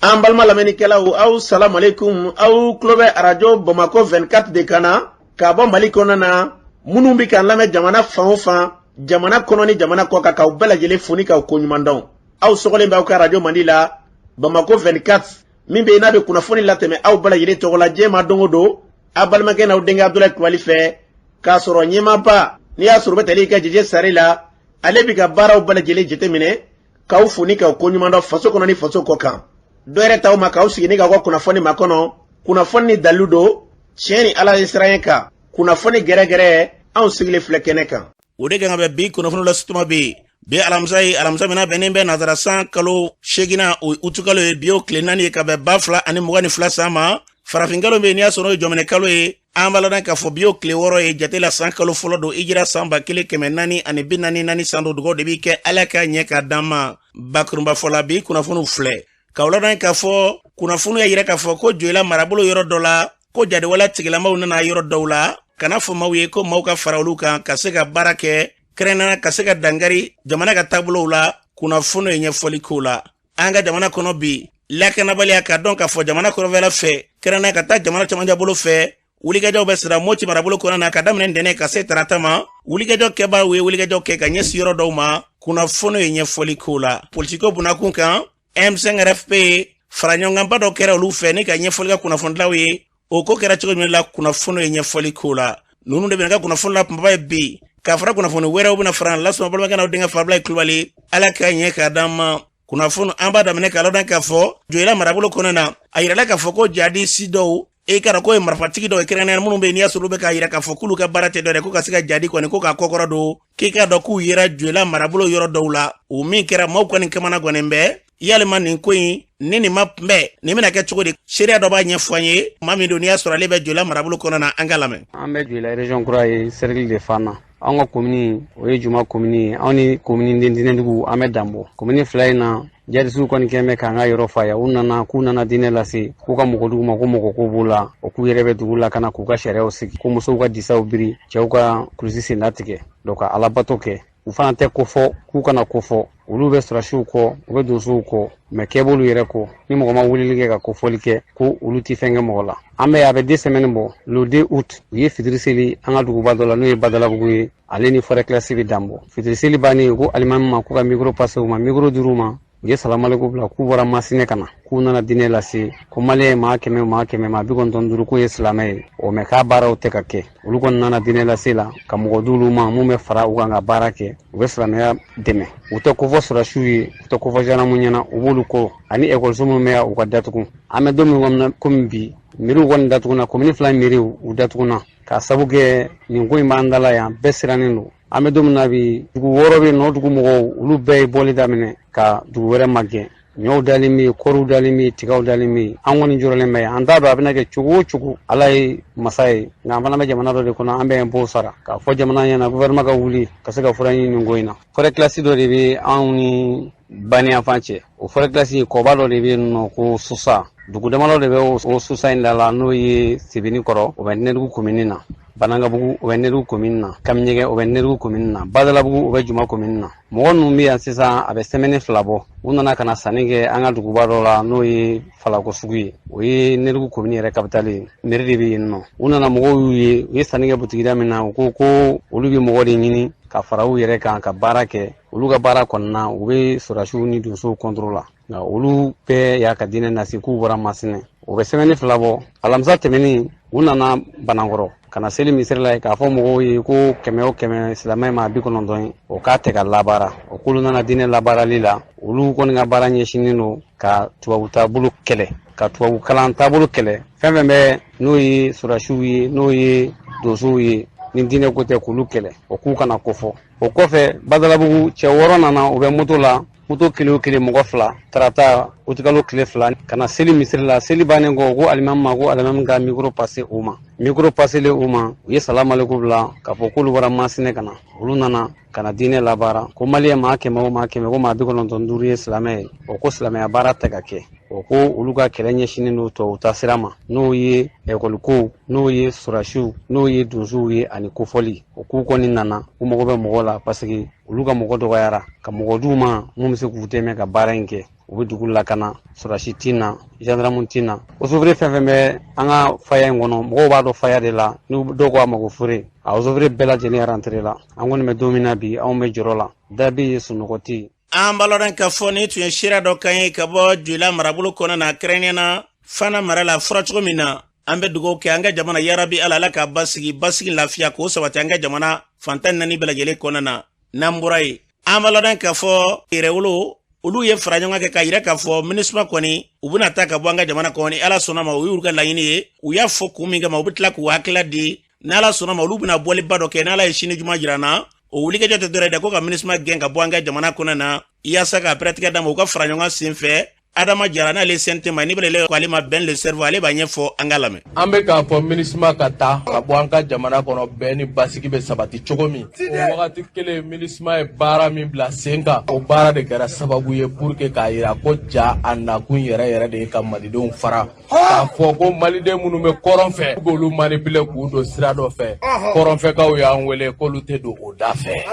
An balima lamɛnnikɛlaw, aw salamalekun. Aw tulo bɛ Arajo Bamakɔ 24 de kan na k'a bɔ Mali kɔnɔ na. Minnu bɛ k'an lamɛn jamana fan o fan, jamana kɔnɔ ni jamana kɔ kan, k'aw bɛɛ lajɛlen fo ni k'aw koɲuman dɔn. Aw sɔgɔlen bɛ aw ka arajo mandi la, Bamakɔ 24, min bɛ yen n'a bɛ kunnafoni latɛmɛ aw bɛɛ lajɛlen tɔgɔ la diɲɛ ma don o don, aw balimakɛ n'aw denkɛ Abudulayi Kulubali fɛ, k'a sɔrɔ ɲɛmaaba n'i y'a sɔrɔ u bɛ tali kɛ Jeje Sare la, ale bɛ ka baaraw bɛɛ lajɛlen jateminɛ, k'aw fo ni k'aw koɲuman dɔn faso kɔnɔ ni faso kɔ kan. Dɔ yɛrɛ t'aw ma k'aw sigi ni k'aw ka kunnafoni makɔnɔ, kunnafoni ni dalilu don, tiɲɛ ni Ala ye siran kan, kunnafoni gɛrɛgɛrɛ, anw sigilen filɛ kɛnɛ kan. O de kan ka bɛn bi kunnafoni la sutuma bɛ bi alamisa ye, alamisa min bɛnnen bɛ nazara san kalo seeginna, o utukalo ye, bi o tile 4 ye ka bɛn 2022 san ma. Farafinkalo bɛ yen n'i y'a sɔrɔ o ye jɔminɛ kalo ye, an b'a ladɔn k'a fɔ bi o tile 6 ye jate la, san kalo fɔlɔ don, ijira san 1444 san don. Dugawu de b'i kɛ, Ala k'a ɲɛ k'a d'an ma. Bakurunba fɔ la, bi kunnafoniw filɛ k'aw ladɔn k'a fɔ kunnafoniw y'a yira k'a fɔ ko Joyila marabolo yɔrɔ dɔ la, ko jadiwale tigilamaw nana yɔrɔ dɔw la kana fɔ maaw ye ko maaw ka fara olu kan ka se ka baara kɛ, kɛrɛnkɛrɛnnenya ka se ka dankari jamana ka taabolow la. Kunnafoniw ye ɲɛfɔli k'o la. An ka jamana kɔnɔ bi, lakanabaliya k'a dɔn k'a fɔ jamana kɔrɔnfɛla fɛ, kɛrɛnkɛrɛnnenya ka taa jamana camancɛ bolo fɛ, wulikajɔw bɛ sira Moti marabolo kɔnɔ na ka daminɛ ntɛnɛn ka se tarata ma. Wulikajɔ kɛbaaw ye wulikajɔ kɛ ka ɲɛsin yɔrɔ dɔw ma. Kunnafoniw ye ɲɛfɔli k'o la. Politiko bunakun kan, M5 RFP faraɲɔgɔnkanba dɔ kɛra olu fɛ ni ka ɲɛfɔli kɛ kunnafonidilaw ye. O ko kɛra cogo jumɛn la? Kunnafoniw ye ɲɛfɔli k'o la. Ninnu de bɛna ka kunnafoni la kunbaba ye bi, ka fara kunnafoni wɛrɛw bɛna fara lasuma balimakɛ n'aw denkɛ Fabulayi Kulubali. Ala k'a ɲɛ k'a d'an ma. Kunnafoni an b'a daminɛ k'a ladɔn k'a fɔ Joyila marabolo kɔnɔ na, a yirala k'a fɔ ko jadisi dɔw, e ka dɔn k'o ye marifatigi dɔw ye, kɛrɛnkɛrɛnnenya minnu bɛ yen n'i y'a sɔrɔ olu bɛ k'a yira k'a fɔ k'olu ka baara tɛ dɔwɛrɛ ko ka se ka jadi kɔni ko k'a kɔkɔrɔ don, k'i k'a dɔn k'u yera Joyila marabolo yɔrɔ dɔw la. O min kɛra, maaw kɔni kamana gannen bɛ. Yalima nin ko in ni nin ma kunbɛn, nin bɛna kɛ cogo di? Seereya dɔ b'a ɲɛfɔ an ye, maa min don n'i y'a sɔrɔ ale bɛ Joyila marabolo kɔnɔ na, an ka lamɛn. An bɛ Joyila région kura ye, cercle de Fana. An ka komini, o ye Juma komini ye. Anw ni komini dentinɛdugu, an bɛ danbɔ komini fila in na. Jadisiw kɔni kɛn bɛ k'an ka yɔrɔ fa yan. U nana k'u nana diinɛ lase, k'u ka mɔgɔ dugu ma, ko mɔgɔ ko b'u la, o k'u yɛrɛ bɛ dugu la ka na k'u ka sariyaw sigi, ko musow ka disaw biri, cɛw ka kulusi senda tigɛ, donc ka alabato kɛ. U fana tɛ ko fɔ k'u kana ko fɔ. Olu bɛ sɔrɔsiw kɔ, u bɛ donsow kɔ, mɛ kɛ b'olu yɛrɛ kɔ. Ni mɔgɔ ma weleli kɛ ka kofɔli kɛ, ko olu tɛ fɛn kɛ mɔgɔ la. An bɛ a bɛ 2 semaines bɔ, le 2 août, u ye fitiri seli an ka duguba dɔ la, n'o ye Badalabugu ye, ale ni forêt classée bɛ dan bɔ. Fitiri seli bannen, ko alimami ma k'u ka micro passer u ma, micro dir'u ma, u ye salamaleku bila, k'u bɔra Masinɛ ka na, k'u nana diinɛ lase, ko maliyɛn maa 100, maa 100, maa 95 k'o ye silamɛ ye. O mɛ k'a baaraw tɛ ka kɛ. Olu kɔni nana diinɛ lase la ka mɔgɔ d'olu ma mun bɛ fara u kan ka baara kɛ, u bɛ silamɛya dɛmɛ. U tɛ kofɔ sɔrɔsiw ye, u tɛ kofɔ gendarme ɲɛna, u b'olu kɔ, ani ekɔliso minnu bɛ yan, u ka datugu. An bɛ don min kɔnɔ komi bi, meriw kɔni datuguna, komini fila meriw u datuguna k'a sabu kɛ nin ko in b'an da la yan, bɛɛ sirannen don. An bɛ don min na bi, dugu 6 bɛ yen nɔ, dugu mɔgɔw olu bɛɛ ye bɔli daminɛ ka dugu wɛrɛ magɛn. Ɲɔw dalen bɛ yen, kɔriw dalen bɛ yen, tigaw dalen bɛ yen. An kɔni jɔrɔlen bɛ yan, an t'a dɔn a bɛna kɛ cogo o cogo. Ala ye masa ye, nka an fana bɛ jamana dɔ de kɔnɔ, an bɛ impôt sara. K'a fɔ jamana ɲɛna, gouvernement ka wuli ka se ka fura ɲini nin ko in na. Forêt classée dɔ de bɛ anw ni baniyanfan cɛ. O forêt classée, kɔba dɔ de bɛ yen nɔ ko Susa. Dugu damadɔ de bɛ o Susa in da la, n'o ye Sebeni kɔrɔ, o bɛ Nɛdugu komini na, Banankabugu, o bɛ Nɛdugu komini na, Kamiɲɛgɛ, o bɛ Nɛdugu komini na, Badalabugu, o bɛ Juma komini na. Mɔgɔ ninnu bɛ yan sisan, a bɛ semaine 2 bɔ. U nana ka na sanni kɛ an ka duguba dɔ la, n'o ye Falako sugu ye, o ye Nɛdugu komini yɛrɛ capitale ye, mairie de bɛ yen nɔ. U nana, mɔgɔw y'u ye, u ye sanni kɛ butigida min na, u ko ko olu bɛ mɔgɔ de ɲini ka fara u yɛrɛ kan ka baara kɛ. Olu ka baara kɔnɔna, u bɛ sɔrɔdasiw ni donsow contre la, nka olu bɛɛ y'a ka diinɛ nasi, k'u bɔra Masinɛ. O bɛ semaine 2 bɔ. Alamisa tɛmɛnen, u nana Banankɔrɔ ka na seli misiri la ye, k'a fɔ mɔgɔw ye ko 100 o 100, silamɛ ma 90 ye, o k'a tɛ ka labaara. O k'olu nana diinɛ labaarali la. Olu kɔni ka baara ɲɛsinnen don ka tubabu taabolo kɛlɛ, ka tubabu kalan taabolo kɛlɛ, fɛn fɛn bɛ n'o ye sɔrɔdasiw ye, n'o ye donsow ye, ni diinɛ ko tɛ, k'olu kɛlɛ. O k'u kana ko fɔ. O kɔfɛ, Badalabugu cɛ 6 nana, u bɛ moto la, moto kelen o kelen mɔgɔ 2, tarata utikalo tile 2, ka na seli misiri la. Seli bannen kɔ, ko alimami ma ko alimami ka micro passer u ma. Micro passelen u ma, u ye salamaleku bila k'a fɔ k'olu bɔra Masinɛ ka na, olu nana ka na diinɛ labaara, ko maliyɛn maa 100 o maa 100, ko maa 95 ye silamɛ ye. O ko silamɛya baara tɛ ka kɛ. O ko olu ka kɛlɛ ɲɛsinnen don tubabu ta sira ma, n'o ye ekɔlikow, n'o ye sɔrɔdasiw, n'o ye donsow ye, ani kofɔli. O k'u kɔni nana, u mago bɛ mɔgɔ la, parce que olu ka mɔgɔ dɔgɔyara, ka mɔgɔ d'u ma mun bɛ se k'u dɛmɛ ka baara in kɛ. U bɛ dugu lakana, sɔrɔdasi ti na, gendarme ti na. Eaux et forêts fɛn fɛn bɛ an ka faya in kɔnɔ, mɔgɔw b'a dɔn faya de la, ni dɔw ko a ma ko forêt, a eaux et forêts bɛɛ lajɛlen rentré la. An kɔni bɛ don min na bi, anw bɛ jɔrɔ la, da bɛ yen, sunɔgɔ tɛ yen. An b'a lɔn k'a fɔ nin tun ye seereya dɔ kan ye ka bɔ Joyila marabolo kɔnɔ na, kɛrɛnkɛrɛnnenya na Fana mara la. Fɔra cogo min na, an bɛ dugawu kɛ an ka jamana, yarabi Ala, Ala k'a basigi, basigi, lafiya k'o sabati an ka jamana fan 14 bɛɛ lajɛlen kɔnɔna na. N'an bɔra yen, an b'a lɔn k'a fɔ Yɛrɛwolo, olu ye fara ɲɔgɔn kɛ k'a yira k'a fɔ MINUSMA kɔni, u bɛna taa ka bɔ an ka jamana kɔnɔ ni Ala sɔnna ma. O y'u ka laɲini ye. U y'a fɔ kun min kama, u bɛ tila k'u hakilila di. N'Ala sɔnna ma, olu bɛna bɔliba dɔ kɛ n'Ala ye sini juma jira na. O wulikajɔ tɛ dɔwɛrɛ dɛ, ko ka MINUSMA gɛn ka bɔ an ka jamana kɔnɔ na, yaasa ka pɛrɛtigɛ d'a ma u ka fara ɲɔgɔn sen fɛ. Adama Jara, n'ale CNT ma, n'i bɛle ko ale ma Ben le Cerveau, ale b'a ɲɛfɔ, an ka lamɛn. An bɛ k'a fɔ MINUSMA ka taa ka bɔ an ka jamana kɔnɔ, bɛn ni basigi bɛ sabati cogo min. O wagati kelen, MINUSMA ye baara min bila sen kan, o baara de kɛra sababu ye pour que k'a yira ko ja a nakun yɛrɛ yɛrɛ de ye ka malidenw fara, k'a fɔ ko maliden minnu bɛ kɔrɔn fɛ, k'olu b'olu manipuler k'u don sira dɔ fɛ. Kɔrɔnfɛkaw y'an wele k'olu tɛ don o da fɛ.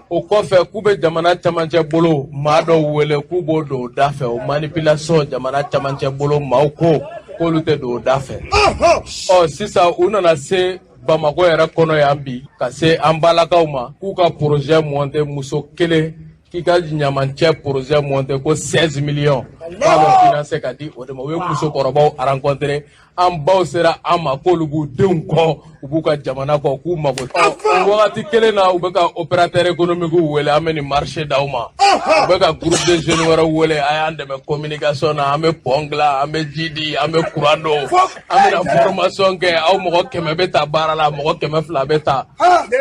O kɔfɛ, k'u bɛ jamana camancɛ bolo maa dɔw wele k'u b'o don o da fɛ. O manipulation, jamana camancɛ bolo maaw ko k'olu tɛ don o da fɛ. Ɔ sisan, u nana se Bamakɔ yɛrɛ kɔnɔ yan bi, ka se an balakaw ma k'u ka projet monter, muso kelen k'i ka ɲamancɛ projet monter ko 16 millions, k'a bɛ financer ka di o de ma. U ye musokɔrɔbaw rencontrer, an baw sera an ma k'olu b'u denw kɔ, u b'u ka jamana kɔ, k'u mago. O wagati kelen na, u bɛ ka opérateur économique wele, an bɛ nin marché d'aw ma. U bɛ ka groupe de jeunes wɛrɛw wele, a y'an dɛmɛ communication na, an bɛ pont dilan, an bɛ ji di, an bɛ courant don, an bɛna formation kɛ, aw mɔgɔ 100 bɛ ta baara la, mɔgɔ 200 bɛ ta.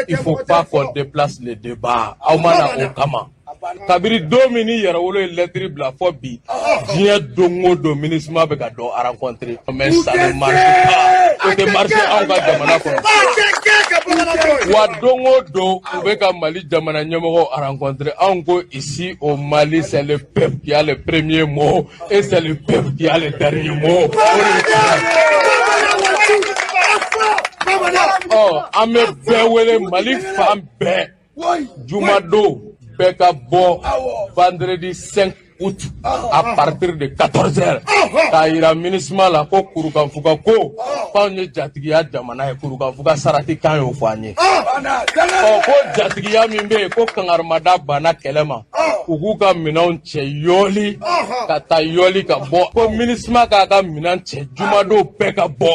Il faut pas qu'on déplace le débat. Aw ma na o kama. Kabiri don min ni Yɛrɛwolo ye lɛtiri bila fɔ bi, diɲɛ don o don, MINUSMA bɛ ka dɔ rencontrer, mais ça ne marche pas. O tɛ marcher anw ka jamana kɔnɔ wa. Don o don, u bɛ ka Mali jamana ɲɛmɔgɔw rencontrer. Anw ko ici au Mali, c'est le peuple qui a le premier mot et c'est le peuple qui a le dernier mot. O de ɔ an bɛ bɛɛ wele Mali fan bɛɛ, jumadon bɛɛ ka bɔ, vendredi 5 août à partir de 14 heures, k'a yira MINUSMA la ko kurukanfuga ko k'anw ye jatigiya jamana ye. Kurukanfuga sarati kan y'o fɔ an ye. Ɔ ko jatigiya min bɛ yen, ko kangarimada banna kɛlɛ ma, u k'u ka minɛnw cɛ yɔli ka taa yɔli ka bɔ, ko MINUSMA k'a ka minɛn cɛ, jumadon bɛɛ ka bɔ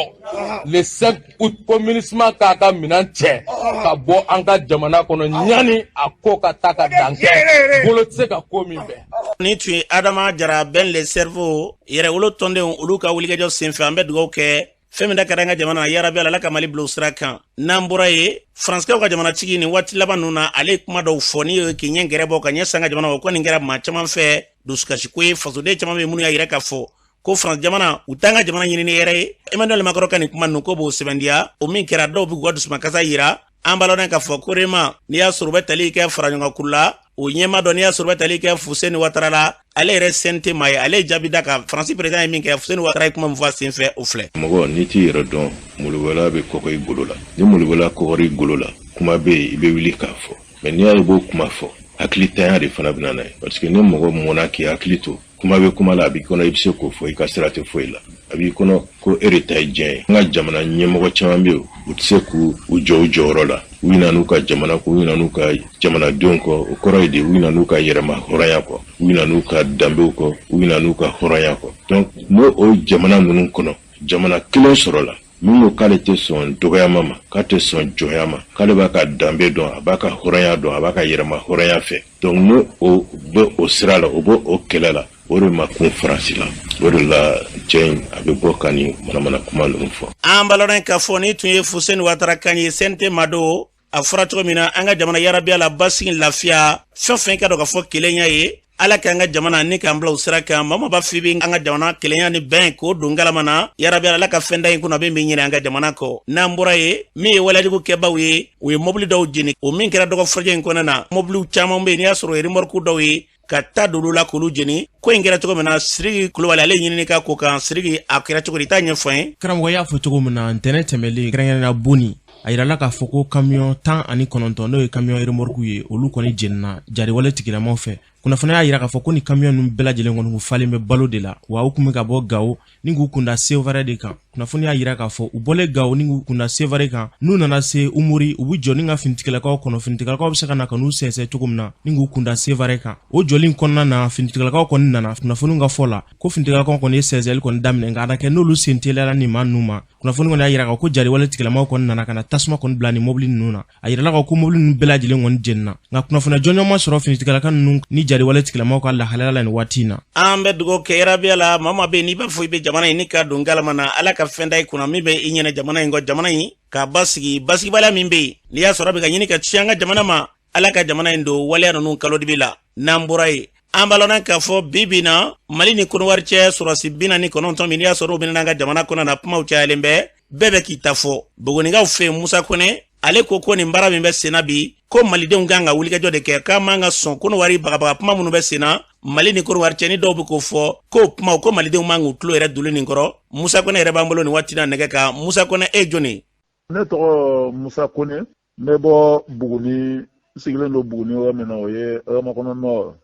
le 5 août, ko MINUSMA k'a ka minɛn cɛ ka bɔ an ka jamana kɔnɔ, ɲani a ko ka taa ka dan kɛ bolo tɛ se ka ko min bɛn. Ni tun ye Adama Jara, Ben le Cerveau, Yɛrɛwolo tɔndenw, olu ka wulikajɔ senfɛ. An bɛ dugawu kɛ fɛn min da ka di an ka jamana na, yarabi Ala ka Mali bila o sira kan. N'an bɔra yen, Faransikaw ka jamanatigi, nin waati laban ninnu na, ale ye kuma dɔw fɔ n'i ye k'i ɲɛ gɛrɛ bɔ ka ɲɛ san ka jamana, o kɔni kɛra maa caman fɛ dusukasiko ye. Fasoden caman bɛ minnu y'a yira k'a fɔ ko France jamana, u t'an ka jamana ɲini ni hɛrɛ ye. Emmanuel Macron ka nin kuma ninnu ko b'o sɛbɛndiya. O min kɛra, dɔw bɛ k'u ka dusumakasa yira. An b'a lɔn k'a fɔ korema, n'i y'a sɔrɔ u bɛ tali kɛ faraɲɔgɔnkulu la, o ɲɛma dɔ, n'i y'a sɔrɔ u bɛ tali kɛ Fuseni Watara la, ale yɛrɛ CNT maa ye, ale ye jaabi da kan Faransi président ye min kɛ. Fuseni Watara ye kuma min fɔ a sen fɛ, o filɛ. Mɔgɔ n'i t'i yɛrɛ dɔn, molobaliya bɛ kɔgɔ i golo la. Ni molobaliya kɔgɔra i golo la, kuma bɛ yen, i bɛ wuli k'a fɔ. Mais n'i y'a ye i b'o kuma fɔ, hakilitanya de fana bɛ na n'a ye, parce que ni mɔgɔ mɔnna k'i hakili to, kuma bɛ kuma la, a b'i kɔnɔ i bɛ se k'o fɔ, i ka sira tɛ foyi la, a b'i kɔnɔ ko e de ta ye diɲɛ ye. An ka jamana ɲɛmɔgɔ caman bɛ yen, u tɛ se k'u jɔ u jɔyɔrɔ la. U ɲinan'u ka jamana kɔ, u ɲinan'u ka jamanadenw kɔ. O kɔrɔ ye de, u ɲinan'u ka yɛrɛma hɔrɔnya kɔ, u ɲinan'u ka danbew kɔ, u ɲinan'u ka hɔrɔnya kɔ. Donc n'o o jamana ninnu kɔnɔ, jamana kelen sɔrɔla min ko k'ale tɛ sɔn dɔgɔyama ma, k'a tɛ sɔn jɔnya ma, k'ale b'a ka danbe dɔn, a b'a ka hɔrɔnya dɔn, a b'a ka yɛrɛma hɔrɔnya fɛ, donc n'o o bɛ o sira la, o bɛ o kɛlɛ la, o de ma kun Faransi la. O de la cɛ in a bɛ bɔ ka nin manamana kuma ninnu fɔ. An b'a k'a fɔ ni tun ye Fuseni Watara kan ye, CNT ma don. A fɔra cogo min na, an ka jamana, yarabiya la, basigi, lafiya, fɛn fɛn ka dɔn k'a fɔ kelenya ye, Ala k'an ka jamana ni k'an bila o sira kan. Maa b'a fɔ i bɛ an ka jamana kelenya ni bɛn k'o don galama na, yarabi Ala ka fɛn da in kunna, bɛ min ɲini an ka jamana kɔ. N'an bɔra yen, min ye walejugu kɛbaw ye, u ye mobili dɔw jeni. O min kɛra dɔgɔ fɔrɔjɛ in kɔnɔna na, mobiliw caman bɛ yen, n'i y'a sɔrɔ remorque dɔw ye ka taa don olu la k'olu jeni. Ko in kɛra cogo min na, Siriki Kulubali, ale ɲinini ka ko kan. Siriki, a kɛra cogo di? I t'a ɲɛfɔ an ye. Karamɔgɔ y'a fɔ cogo min na, ntɛnɛn tɛmɛlen, kɛrɛnkɛrɛnnenya Boni, a yirala k'a fɔ ko kamiyɔn 19, n'o ye kamiyɔn remorque ye, olu kɔni jenina jariwale tigilamaw fɛ. Kunnafoniya y'a yira k'a fɔ ko ni kamiyɔn ninnu bɛɛ lajɛlen kɔni kun falen bɛ balo de la, wa u kun bɛ ka bɔ Gawo ni k'u kunda Sevare de kan. Kunnafoni y'a yira k'a fɔ u bɔlen Gawo ni k'u kunda Sevare kan, n'u nana se Umuri, u bɛ jɔ ni ka finitigilakaw kɔnɔ. Finitigilakaw bɛ se ka na ka n'u sɛnsɛn cogo min na ni k'u kunda Sevare kan. O jɔli kɔnɔna na, finitigilakaw kɔni nana. Kunnafoniw ka fɔ la ko finitigilakaw kɔni ye sɛnsɛnli kɔni daminɛ, nka a na kɛ n'olu sen teliyara nin maa ninnu ma. Kunnafoni kɔni y'a yira k'a ko jariwale tigilamaw kɔni nana ka na tasuma kɔni bila nin mobili ninnu na. A yirala k'a ko mobili ninnu bɛɛ lajɛlen kɔni jenina, nka kunnafoniya jɔnjɔn ma sɔrɔ finitigilaka ninnu ni jariwale tigilamaw ka lahalaya la nin waati in na. An bɛ dugawu kɛ yarabiya la, maa maa bɛ yen n'i b'a fɔ i bɛ jamana in ni ka don galama na, Ala ka fɛn da i kunna min bɛ i ɲɛnɛ jamana in kɔ, jamana in ka basigi. Basigibaliya min bɛ yen n'i y'a sɔrɔ a bɛ ka ɲini ka ci an ka jamana ma, Ala ka jamana in don waleya ninnu kalodibi la. N'an bɔra yen, an b'a lɔn k'a fɔ bi bi na, Mali ni Kɔnɔwari cɛ sɔrɔsi 49 min n'i y'a sɔrɔ u bɛna an ka jamana kɔnɔ na, kumaw cayalen bɛ, bɛɛ bɛ k'i ta fɔ. Bogonikaw fɛ yen, Musa Kɔnɛ ale ko ko nin baara min bɛ senna bi, ko malidenw kan ka wulikajɔ de kɛ, k'a man ka sɔn Kɔnɔwari bagabaga kuma minnu bɛ senna Mali ni Kɔnɔwari cɛ, ni dɔw bɛ k'o fɔ k'o kumaw, ko malidenw man k'u tulo yɛrɛ duli nin kɔrɔ. Musa Kɔnɛ yɛrɛ b'an bolo nin waati na nɛgɛ kan. Musa Kɔnɛ, e jɔn ye? Ne tɔgɔ Musa Kɔnɛ, n bɛ bɔ Buguni, n sigilen don Buguni yɔrɔ min na, o ye Hɛrɛmakɔnɔ Nord.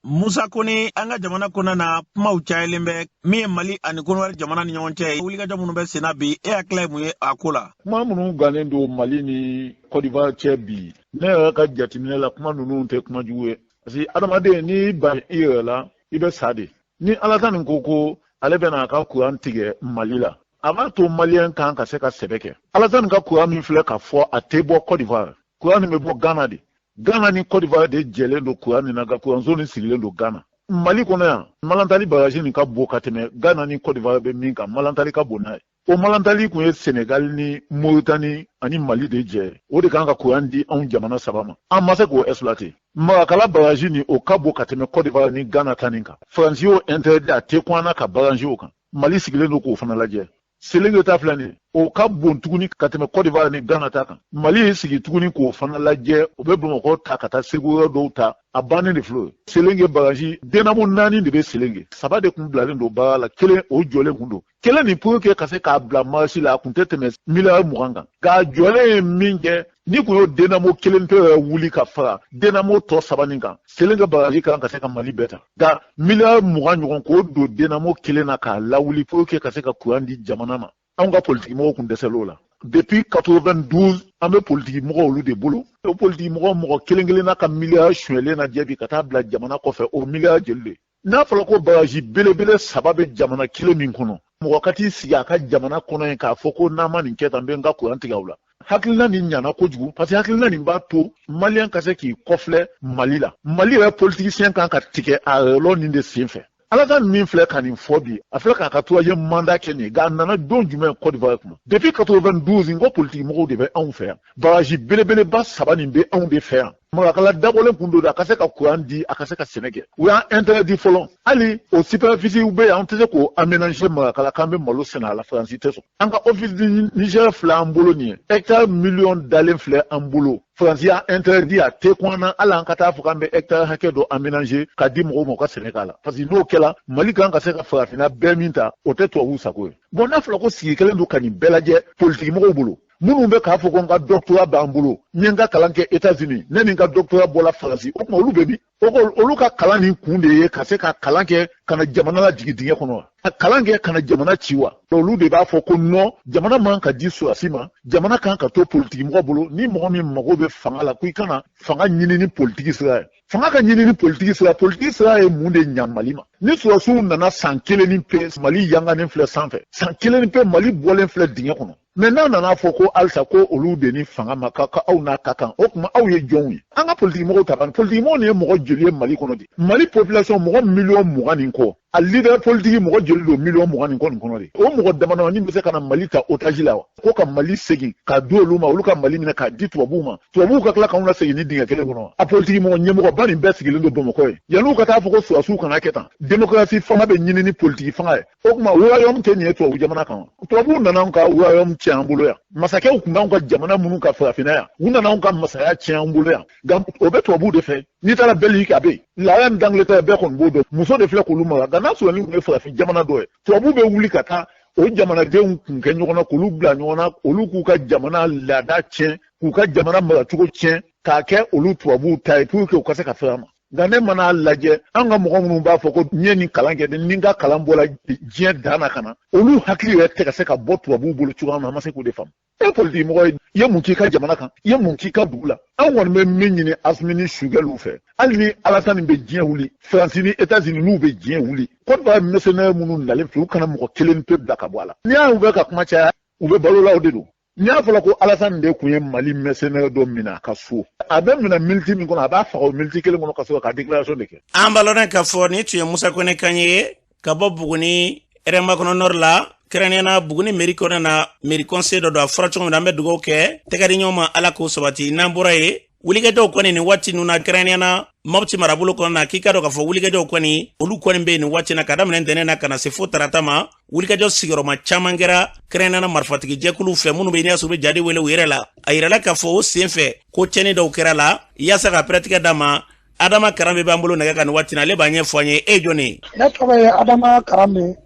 Musa Kone, an ka jamana kɔnɔna na, kumaw cayalen bɛ min ye Mali ani Kɔnɔwari jamana ni ɲɔgɔn cɛ ye, wulikajɔ minnu bɛ senna bi, e hakilila ye mun ye a ko la? Kuma minnu gannen don Mali ni Côte d'Ivoire cɛ bi, ne yɛrɛ ka jateminɛ la, kuma ninnu tɛ kuma jugu ye, parce que adamaden n'i ban i yɛrɛ la, i bɛ sa de. Ni Alasani ko ko ale bɛna a ka kuran tigɛ Mali la, a b'a to maliyɛn kan ka se ka sɛbɛ kɛ. Alasani ka kuran min filɛ ka fɔ, a tɛ bɔ Côte d'Ivoire, kuran nin bɛ bɔ Ghana de. Ghana ni Côte d'Ivoire de jɛlen don kuran nin na, nka kuranso nin sigilen don Ghana. Mali kɔnɔ yan, Malantali baraji nin ka bon ka tɛmɛ Ghana ni Côte d'Ivoire bɛ min kan, Malantali ka bon n'a ye. O Malantali kun ye Senegal ni Mauritanie ani Mali de jɛ, o de kan ka kuran di anw jamana saba ma. An ma se k'o exploiter. Marakala baraji nin, o ka bon ka tɛmɛ Côte d'Ivoire ni Ghana ta nin kan. Faransi y'o interdit, a tɛ kun an na ka baraji o kan. Mali sigilen don k'o fana lajɛ. Selenge ta filɛ nin ye, o ka bon tuguni ka tɛmɛ Côte d'Ivoire ni Ghana ta kan. Mali y'i sigi tuguni k'o fana lajɛ, o bɛ Bamakɔ ta ka taa Segu yɔrɔ dɔw ta, a bannen de filɛ o ye. Selenge baraji dynamo 4 de bɛ Selenge, 3 de kun bilalen don baara la, kelen o jɔlen kun don. Kelen nin pour que ka se k'a bila marche la, a kun tɛ tɛmɛ miliyari 20 kan. Nka jɔlen ye min kɛ, ni kun y'o dynamo kelen pe yɛrɛ wuli ka fara dynamo tɔ 3 nin kan, Selenge baraji kan ka se ka Mali bɛɛ ta. Nka miliyari 20 ɲɔgɔn k'o don dynamo kelen na k'a lawuli pour que ka se ka kuran di jamana ma, anw ka politiki mɔgɔw kun dɛsɛl'o la. Depuis 92 an bɛ politiki mɔgɔw olu de bolo. O politiki mɔgɔ mɔgɔ kelen kelenna ka miliyari sonyɛlen na jɛ bi ka taa bila jamana kɔfɛ, o miliyari joli de? N'a fɔra ko baraji belebele 3 bɛ jamana kelen min kɔnɔ, mɔgɔ ka t'i sigi a ka jamana kɔnɔ yen k'a fɔ ko n'a ma nin kɛ tan, n bɛ n ka kuran tigɛ aw la. Hakilina nin ɲana kojugu, parce que hakilina nin b'a to maliyɛn ka se k'i kɔfilɛ Mali la. Mali yɛrɛ politicien kan ka tigɛ a yɔrɔ nin de sen fɛ. Alasani min filɛ ka nin fɔ bi, a filɛ k'a ka troisième mandat kɛ nin ye, nka a nana don jumɛn Côte d'Ivoire kuma? Depuis 92, n ko politiki mɔgɔw de bɛ anw fɛ yan. Baraji belebeleba 3 nin bɛ anw de fɛ yan. Marakala dabɔlen kun don a ka se ka kuran di, a ka se ka sɛnɛ kɛ. U y'an interdit fɔlɔ, hali o superficie bɛ yen, an tɛ se k'o aménager Marakala k'an bɛ malo sɛnɛ a la, Faransi tɛ sɔn. An ka office du Niger filɛ an bolo nin ye, hectare miliyɔn dalen filɛ an bolo, Faransi y'a interdit, a tɛ kun an na hali an ka taa fɔ k'an bɛ hectare hakɛ dɔ aménager ka di mɔgɔw ma u ka sɛnɛ k'a la, parce que n'o kɛla, Mali kan ka se ka farafinna bɛɛ min ta, o tɛ tubabuw sago ye. Bon, n'a fɔra ko sigi kɛlen don ka nin bɛɛ lajɛ politiki mɔgɔw bolo, minnu bɛ k'a fɔ ko n ka doctorat b'an bolo, n ye n ka kalan kɛ États-Unis, ne ni n ka doctorat bɔla Faransi, o tuma olu bɛ min? O ko olu ka kalan nin kun de ye ka se ka kalan kɛ ka na jamana lajigin dingɛ kɔnɔ wa? Ka kalan kɛ ka na jamana ci wa? Olu de b'a fɔ ko non, jamana man ka di sɔrɔdasi ma, jamana kan ka to politiki mɔgɔ bolo. Ni mɔgɔ min mago bɛ fanga la, ko i kana fanga ɲini ni politiki sira ye. Fanga ka ɲini ni politiki sira, politiki sira ye mun de ɲa Mali ma? Ni sɔrɔdasiw nana san kelen ni pe, Mali yanganen filɛ sanfɛ, san kelen ni pe, Mali bɔlen filɛ dingɛ kɔnɔ. Mais n'a nana fɔ ko halisa ko olu de ni fanga ma ka aw n'a ka kan, o tuma aw ye jɔnw ye? An ka politiki mɔgɔw ta ban, politiki mɔgɔw nin ye mɔgɔ joli ye Mali kɔnɔ de? Mali population mɔgɔ miliyɔn 20 nin kɔ, a leader politiki mɔgɔ joli don miliyɔn 20 nin kɔ nin kɔnɔ de? O mɔgɔ damadamanin bɛ se ka na Mali ta otage la wa? Ko ka Mali segin k'a di olu ma, olu ka Mali minɛ k'a di tubabuw ma, tubabuw ka tila k'anw lasegin ni dingɛ kelen kɔnɔ. A politiki mɔgɔ ɲɛmɔgɔba nin bɛɛ sigilen don Bamakɔ ye. Yan'u ka taa fɔ ko sɔrɔdasiw kana kɛ tan, démocratie fanga bɛ ɲini ni politiki fanga ye. O tuma royaume tɛ nin ye tubabu jamana kan. Tubabuw nana anw ka royaume tiɲɛ an bolo yan. Masakɛw tun b'anw ka jamana minnu ka farafinna yan, u nana anw ka masaya tiɲɛ an bolo yan. Nka o bɛ tubabuw de fɛ. N'i taara Belgique, a bɛ yen. La reine d'Angleterre, bɛɛ kɔni b'o dɔn, muso de filɛ k'olu mara. Nka n'a sɔrɔ ni tun ye farafin jamana dɔ ye, tubabuw bɛ wuli ka taa o jamanadenw kun kɛ ɲɔgɔn na, k'olu bila ɲɔgɔn na, olu k'u ka jamana laada tiɲɛ, k'u ka jamana maracogo tiɲɛ, k'a kɛ olu tubabuw ta ye pour que u ka se ka fɛrɛ a ma. Nka ne mana a lajɛ, an ka mɔgɔ minnu b'a fɔ ko n ye nin kalan kɛ, ni n ka kalan bɔra diɲɛ dan na ka na, olu hakili yɛrɛ tɛ ka se ka bɔ tubabuw bolo cogoya min na, an ma se k'o de faamu. E politiki mɔgɔ ye, i ye mun k'i ka jamana kan, i ye mun k'i ka dugu la? An kɔni bɛ min ɲini Asimi ni Sugɛliw fɛ, hali ni Alasani bɛ diɲɛ wuli, Faransi ni Etats-Unis n'u bɛ diɲɛ wuli, Côte d'Ivoire mercenaires minnu nalen filɛ, u kana mɔgɔ kelen pe bila ka bɔ a la. N'i y'a ye u bɛ ka kuma caya, u bɛ balo la, o de don. N'i y'a fɔla ko Alasani de tun ye Mali mercenaire dɔ minɛ a ka so, a bɛ minɛ miniti min kɔnɔ, a b'a faga o miniti kelen kɔnɔ ka sɔrɔ ka déclaration de kɛ. An b'a lɔn k'a fɔ nin tun ye Musa Kone kan ye ka bɔ Buguni RMA kɔnɔ nord la, kɛrɛnkɛrɛnnenya na Buguni mairie kɔnɔna na, mairie conseil dɔ don. A fɔra cogo min na, an bɛ dugawu kɛ tɛgɛ di ɲɔgɔn ma, Ala k'o sabati. N'an bɔra yen, wulikajɔw kɔni nin waati ninnu na, kɛrɛnkɛrɛnnenya na Mɔpti marabolo kɔnɔna na, k'i ka dɔn k'a fɔ wulikajɔw kɔni, olu kɔni bɛ yen nin waati na, ka daminɛ ntɛnɛn na ka na se fo tarata ma. Wulikajɔ sigiyɔrɔma caman kɛra, kɛrɛnkɛrɛnnenya na marifatigi jɛkuluw fɛ minnu bɛ n'i y'a sɔrɔ u bɛ jadi wele u yɛrɛ la. A yirala k'a fɔ o sen fɛ ko tiɲɛni dɔw kɛra la. Yaasa ka pɛrɛtigɛ d'a ma, Adama Karanbe b'an bolo nɛgɛ kan nin waati na, ale b'a ɲɛfɔ an ye. E ye jɔn ye? Ne tɔgɔ ye Adama Karanbe,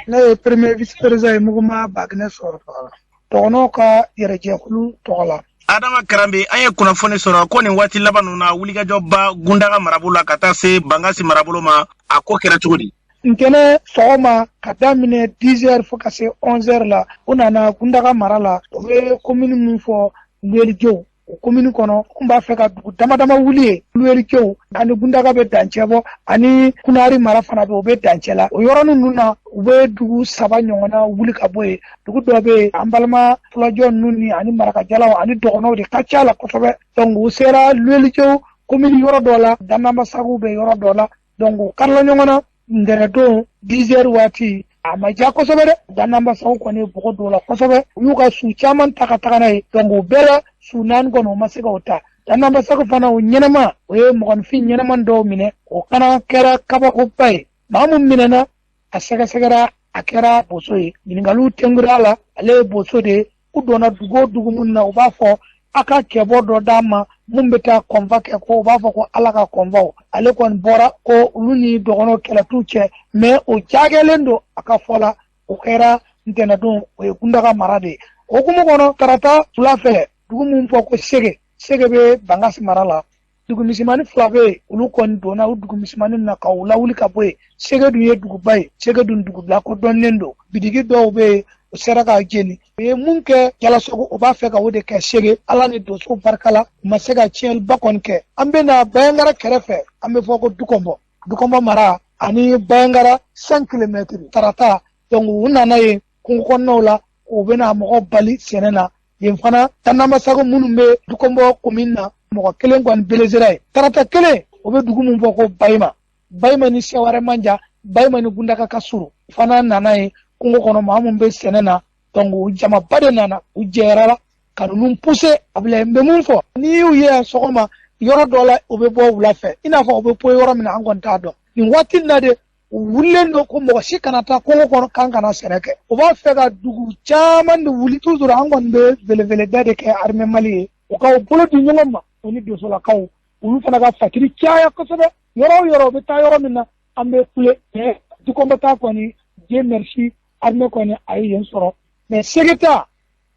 ne ye premier vice président ye mouvement Baginɛ sɔrɔ tɔgɔ la, dɔgɔnɔw ka yɛrɛjɛkulu tɔgɔ la. Adama Karanbe, an ye kunnafoni sɔrɔ ko nin waati laban ninnu na, wulikajɔba Gundaga marabolo la ka taa se Bangasi marabolo ma, a ko kɛra cogo di? Ntɛnɛn sɔgɔma ka daminɛ 10 heures fo ka se 11 heures la, u nana Gundaga mara la, u bɛ commune min fɔ Luyelijew, o commune kɔnɔ, u b'a fɛ ka dugu dama dama wuli yen. Luyelijew ani Gundaga bɛ dancɛ bɔ, ani Kunari mara fana bɛ, o bɛ dancɛ la. O yɔrɔnin ninnu na, u bɛ dugu saba ɲɔgɔnna wuli ka bɔ yen. Dugu dɔ bɛ yen, an balima fulajɔ ninnu ni ani marakajalaw ani dɔgɔnɔw de ka ca la kosɛbɛ. Donc u sera Luyelijew commune yɔrɔ dɔ la, Danamasagu bɛ yɔrɔ dɔ la. Donc u karila ɲɔgɔn na ntɛnɛndon 10 heures waati. A ma ja kosɛbɛ dɛ, Danamasagu kɔni ye bɔgɔ don la kosɛbɛ. U y'u ka su caman ta ka taga n'a ye. Donc o bɛɛ la, su naani kɔni, u ma se k'o ta. Danamasagu fana, o ɲɛnama, o ye mɔgɔninfin ɲɛnama dɔw minɛ, o fana kɛra kabakoba ye. Maa min minɛna, a sɛgɛsɛgɛra, a kɛra boso ye. Ɲininkaliw tɛnkura a la, ale ye boso de ye. U donna dugu o dugu min na, u b'a fɔ a ka kɛbɔ dɔ d'a ma mun bɛ taa kɔnfa kɛ, ko u b'a fɔ ko Ala ka kɔnfaw. Ale kɔni bɔra ko olu ni dɔgɔnɔw kɛlɛ t'u cɛ, mais o jagɛlen don a ka fɔ la. O kɛra ntɛnɛndon, o ye Gundaga mara de ye. O hukumu kɔnɔ, tarata wula fɛ, dugu min fɔ ko Sege, Sege bɛ Bangasi mara la, dugumisɛnmanin fila bɛ yen, olu kɔni donna u dugumisɛnmanin na ka u lawuli ka bɔ yen. Sege dun ye duguba ye, Sege dun dugubila ko dɔnnen don. Bitigi dɔw bɛ yen, u sera ka jeni. U ye mun kɛ Jalasogo, u b'a fɛ ka o de kɛ Sege. Ala ni donso barika la, u ma se ka tiɲɛliba kɔni kɛ. An bɛ na Bayangara kɛrɛfɛ, an bɛ fɔ ko Dukɔnbɔ, Dukɔnbɔ mara ani Bayangara 5 kilomɛtiri tarata. Donc u nana yen kungo kɔnɔnaw la, u bɛna mɔgɔ bali sɛnɛ na yen fana. Tanamasago minnu bɛ Dukɔnbɔ commune na, mɔgɔ kelen kɔni blessera yen. Tarata kelen, o bɛ dugu min fɔ ko Bayima, Bayima ni Seware man jan, Bayima ni Gundaka ka surun, fana nana yen kungo kɔnɔ, maa min bɛ sɛnɛ na. Donc u jamaba de nana, u jɛra la ka ninnu pousser. A bila n bɛ mun fɔ, n'i y'u ye yan sɔgɔma yɔrɔ dɔ la, u bɛ bɔ wula fɛ, i n'a fɔ u bɛ bɔ yɔrɔ min na, an kɔni t'a dɔn. Nin waati in na de, u wulilen don ko mɔgɔ si kana taa kungo kɔnɔ, k'an kana sɛnɛ kɛ. U b'a fɛ ka dugu caman de wuli. Toujours an kɔni bɛ belebeleda de kɛ armée Mali ye, u ka u bolo di ɲɔgɔn ma, u ni donsolakaw, olu fana ka fatiri caya kosɛbɛ. Yɔrɔ o yɔrɔ, u bɛ taa yɔrɔ min na, an bɛ kule. Mais Dukɔnbɔ ta kɔni, Dieu merci, armée kɔni a ye yen sɔrɔ. Mais Sege ta,